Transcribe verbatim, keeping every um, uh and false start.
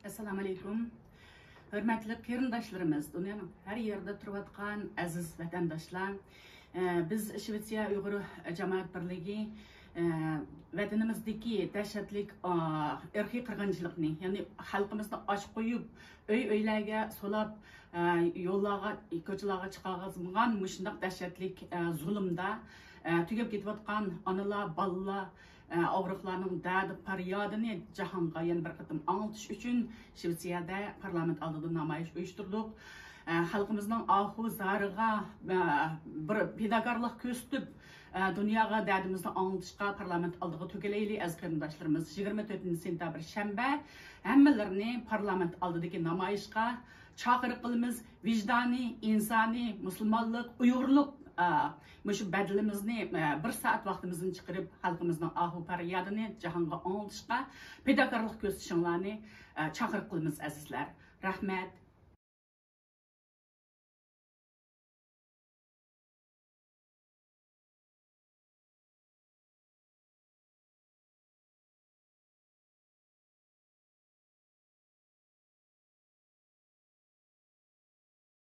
ئەسسالامۇ ئەلەيكۇم. ھۆرمەتلىك قېرىنداشلىرىمىز، دۇنيانىڭ ھەر يېرىدە تۇرۇۋاتقان ئەزىز ۋەتەنداشلار. ئە، بىز شىۋېتسىيە ئۇيغۇر جامائەت بىرلىكى، ئە، ۋەتىنىمىزدىكى دەھشەتلىك، ئا، ئىرقىي قىرغىنچىلىقنى، يەنى خەلقىمىزنى ئاچ قويۇپ، ئۆي-ئۆيلەرگە سولاپ، ئە، يوللارغا، كوچىلارغا چىقارغۇزمىغان مۇشۇنداق دەھشەتلىك، ئە، زۇلۇمدا، ئە، تۈگەپ كېتىۋاتقان ئانىلار، بالىلار، ئە، ئاغرىقلارنىڭ دەردى پەريادىنى جاھانغا يەنە بىر قېتىم ئاڭلىتىش ئۈچۈن شىۋېتسىيەدە پارلامېنت ئالدىدا نامايىش ئۇيۇشتۇردۇق. ئە، خەلقىمىزنىڭ ئاھۇ زارىغا، ئە، بىر پىداكارلىق كۆرسىتىپ، ئە، دۇنياغا دەردىمىزنى ئاڭلىتىشقا پارلامېنت ئالدىغا تۆكۈلەيلى، ئەزىز قېرىنداشلىرىمىز. يىگىرمە تۆتىنچى سېنتەبىر شەنبە ھەممىلىرىنى پارلامېنت ئالدىدىكى نامايىشقا چاقىرىق قىلىمىز. ۋىجدانىي، ئىنسانىي، مۇسۇلمانلىق، ئۇيغۇرلۇق، ئا، مۇشۇ بەدىلىمىزنى، ئا، بىر سائەت ۋاقتىمىزنى چىقىرىپ، خەلقىمىزنىڭ ئاھۇ پەريادىنى جاھانغا ئاڭلىتىشقا پىداكارلىق كۆرسىتىشىڭلارنى، ئا، چاقىرىق قىلىمىز، ئەزىزلەر. رەھمەت.